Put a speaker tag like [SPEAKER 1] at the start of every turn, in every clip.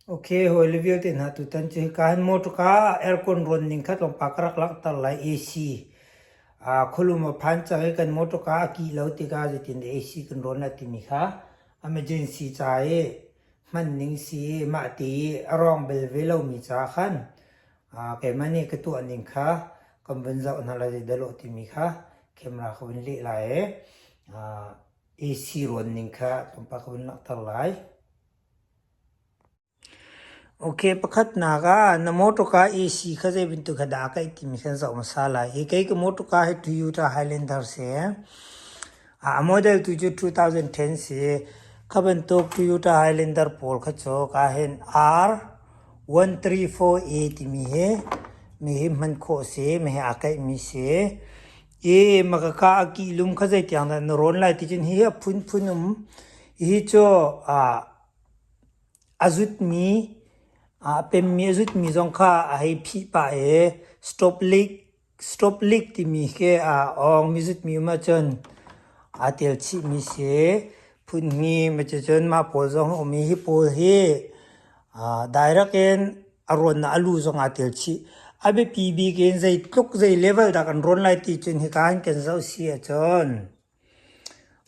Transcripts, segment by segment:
[SPEAKER 1] Ok, hawile vialte hna tutan cu hika hin motorka aircon rawn ning kha tlawmpal ka rak langhter lai AC. Khualum a phan cang i kan motorka a kih lo tikah zeitin dah AC kan rawn lai timi kha emergency ca i hman ning si i mah ti i a rawng bel ve lomi caah khan keimah nih ka tuah ning kha kan vun zoh hna lai zeidah lawh timi kha camera ka vun leh lai i AC rawn ning kha tlawmpal ka vun langhter lai. Ok, pakhatnak ah na motorka AC kha zei bantuk kha dah a kaih timi khan zoh hmasa lai. Hi kei ka motorka hi Toyota Highlander si. A model tu cu 2010 si. Kha bantuk Toyota Highlander pawl kha cu ka hin R134A timi hi mi hi hman khawh si, mi hi aa kaihmi si. I makaka a kih lum kha zeitiang dah na rawn lai ti cun hi a phunphun um. Hi cu A zutmi, a pemmi a zutmi zong kha a hei phih pah i stop leak, stop leak timi khi a awngmi zutmi um ahcun aa tel chihmi si. Phunhmi cucun mah pawl zong a um i hi pawl hi direct in a rawnnak a lu zong aa tel chih. A biapi bik in zeitluk zei level dah kan rawn lai ti cun hika hin kan zoh si ahcun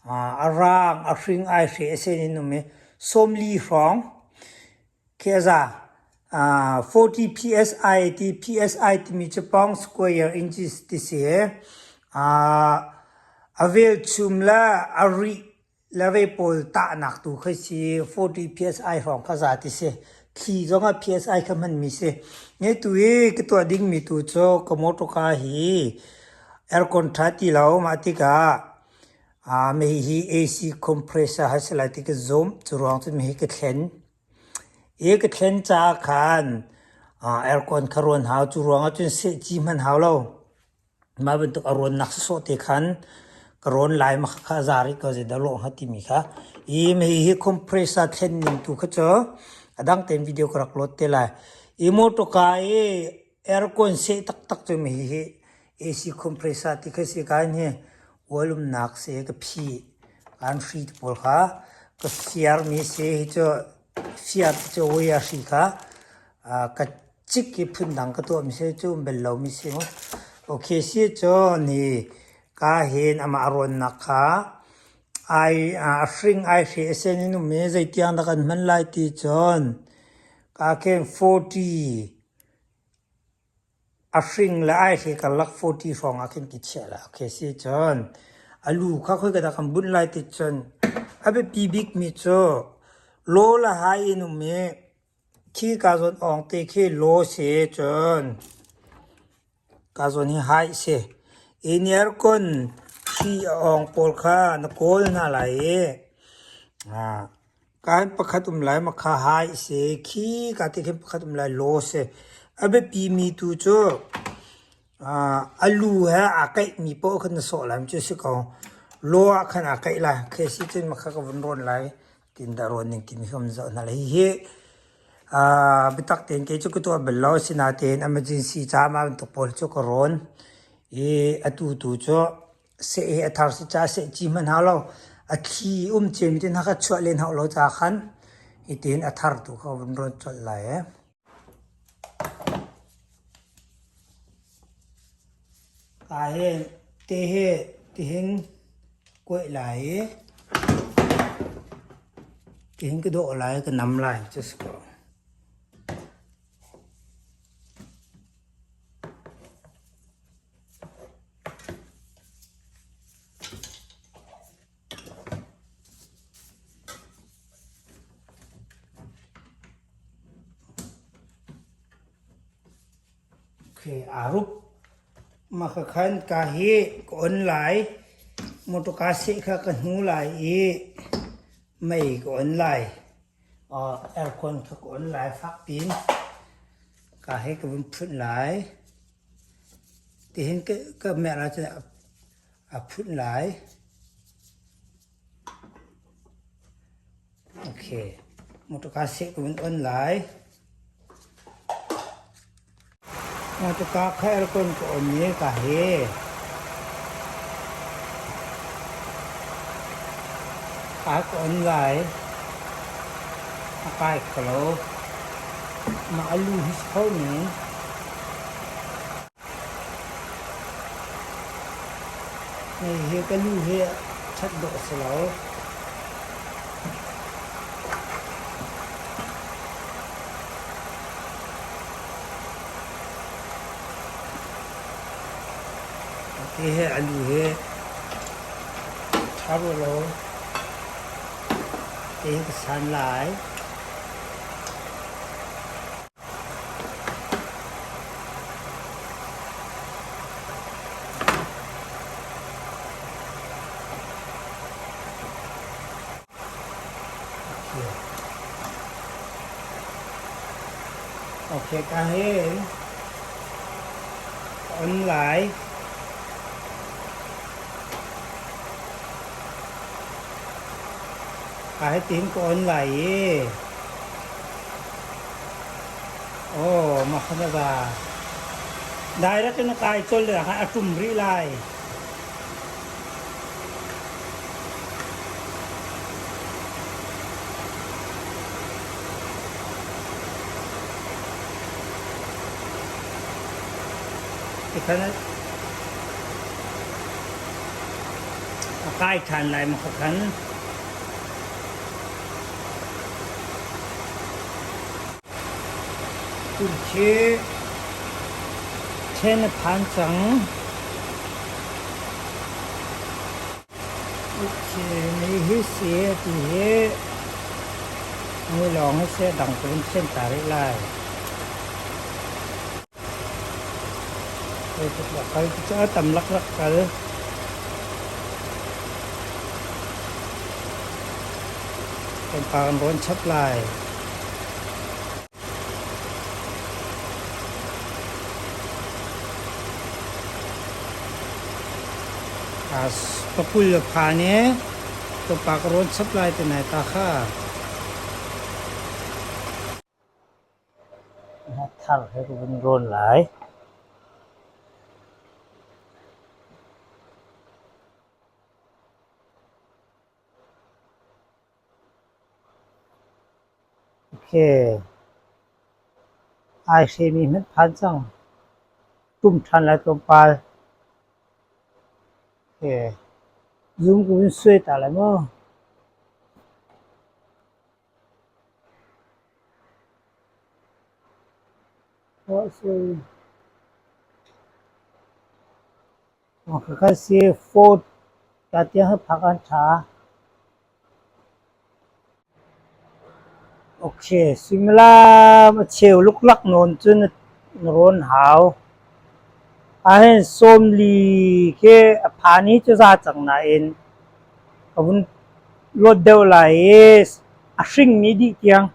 [SPEAKER 1] A raang, a hring, aihre a sen in um i 40 hrawng khi a za. 40 psi ti psi timi cu pound square inches ti si. A velchum le a rih le ve pawl tahnak tu khi si 40 psi hrawng kha za ti si. Thli zong ah psi kha hmanmi si. Nge tu i ka tuah dingmi tu cu ka motorka hi Aircon ṭha ti lo mah tikah mei hi AC compressor ha si lai ti ka zumh. Cu ruang cun mei hi ka thlen. Hi ka thlen caah khan aircon kha ruan hau. Cu ruang ah cun sehci hman hau lo. Mah bantuk a rawnnak sawsawh te khan ka rawn lai ma kha a za rih ko zeidah lawh hnga timi kha. Hi mei hi compressor thlen ning tu kha cu a dang tein video ka rak load te lai. Hi motorka i Aircon seh taktak cu mi hi AC compressor ti khi si ka hin hi ualumnak si ka phi kan hri te pawl kha ka fiar mi si hi cu fiar ti cu wire hri kha ka cik i phundang ka tuah mi si cu um bel lo mi si mu. Okay si cu ni ka hin amah rawnnak kha ai a hring ai hri a sen in um i zeitiang dah kan hman lai ti cun ka khen 40 A hring le aihre karlak 40 hrawng ah khin ki chiah la. Okay si cun a lu kha khoi ka dah kan bunh lai ti cun a biapi bikmi cu law le hai in um i khi ka zawn awng te khi law si cun ka zawn hi hai si. Iniar kun hri a awng pawl kha na kawl hna lai i Kaan pakhat um lai makha hai a si. Khi ka ti khin pakhat um lai law si. A biapi mi tu cu a lu he aa kaihmi paoh khan na sawh lai cu si ko. Law ah khan aa kaih lai. Khi si cun makha ka vun rawn lai. Tin dah rawn ning timi kha zoh hna lai. Hihi biatak tein kei cu ka tuah bal lo. Asinain emergency ca mah bantuk pawl cu ka rawn. I atu tu cu Seh hi a thar si caah seh ci hmanh hau lo. A thli um ciami te hna kha chuah len hau lo caah khan hitin a thar tu kha vun rawn colh lai ee. Ka hi te hi tihin kuaih lai i tihin ka dawh lai ka nam lai cu si ko. Aa rup. Mah ka khan ka hi ka on lai. Motorka seh kha ka hnu lai i mei ka on lai. Aircon kha ka on lai fak piin. Ka hi ka vun phunh lai. Tihin ka merh ahcun a phunh lai. Okay. Motorka seh ka vun on lai. Motorka kha aircon ka on i ka hi. Ka ka on lai. A kai kho lo. Mah a lu hi si kho men. Mei hi ka lu hi ṭhat dawh a si lo. Hi hi a lu hi ṭha rua lo. Te hi ka san lai. Okay ka hin ka on lai. Ka hitin ka on lai i Aw, mah kha na va. Direct in a kai colh le a ṭum rih lai. Tikhan a kai ṭhan lai maw khan. Khi ṭhen a phan cang. Mei hi si ti hi mui lawng hi si dang ka vun thian ta rih lai. Kal cu a tam laklak kal. Kan pa kan rawn chap lai. Pakul a phan i tlawmpa ka rawn chap lai ti nai ta kha. Thar he ka vun rawn lai. Ai hremi hmanh phan cang. Tum ṭhan lai tlawmpal. Zum ka vun suai ta lai maw? Khakha si Ford ta tiang hi phak an ṭha. Ok, suimilam a cheu luklak nawn cun na rawn hau. Ahhin 40 khi a phan i cu za cang nain ka vun luat deuh lai i a hringmi dih tiang.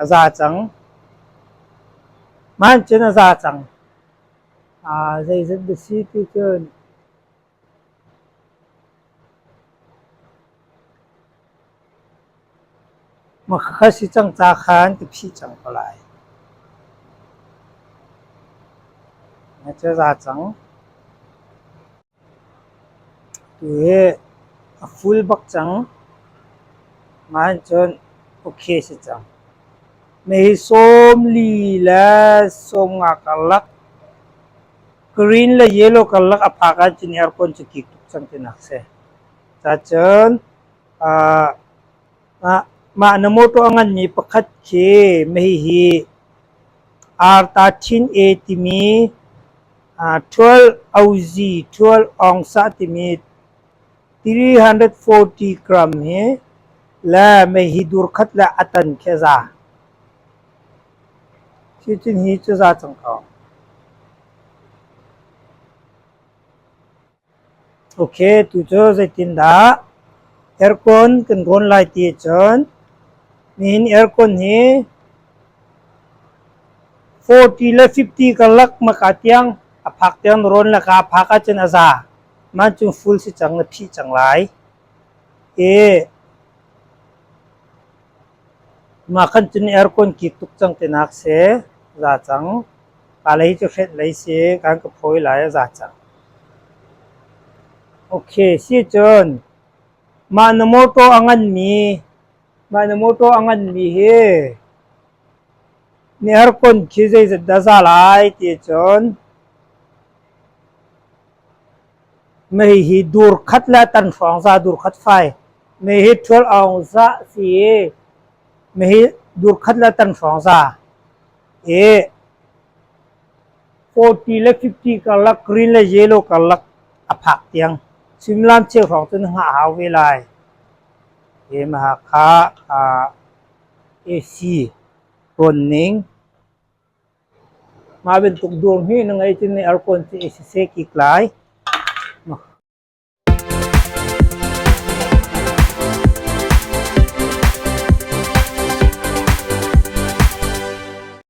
[SPEAKER 1] A za cang. Mah cun a za cang. Zeizat na si ti cun makhakha si cang ca khan ka phih cang ko lai. Na cu a za cang. Tu hi a ful bak cang. Mah cun okay si cang. Mei 40 le 50 karlak green le yellow karlak a phak ahcun aircon cu kik tuk cang tinak si. Cacun mah na motor a nganmi pakhat khi mei hi R13A timi 12 oz 12 ounce timi 340 gram hi le mei hi dur khat le a tan khi a za. Cucun hi cu za cang ko. Ok, tu cu zeitindah aircon kan rawn lai ti ahcun nihin aircon hi 40 le 50 karlak maka tiang a phak tiang na rawn le ka a phak ahcun a za. Mah cu full si cang na phih cang lai. I mah khan cun aircon kik tuk cang tinak si, za cang. Ka lei cu hrenh lei si, kan ka phawi lai a za cang. Ok, si cun. Mah na mawṭaw a nganmi mah na mawṭaw a nganmi hi na aircon khi zeizat dah za lai ti cun mei hi dur khat le tan hrawng za dur khat fai. Mei hi ṭhual aung za si i mei hi dur khat le tan hrawng za. I 40 le 50 karlak green le yellow karlak a phak tiang suimilam cheu hrawng cun hngah hau ve lai. Hi Hakha AC rawn ning. Mah bantuk dur hi na ngei cun aircon cu AC kik lai.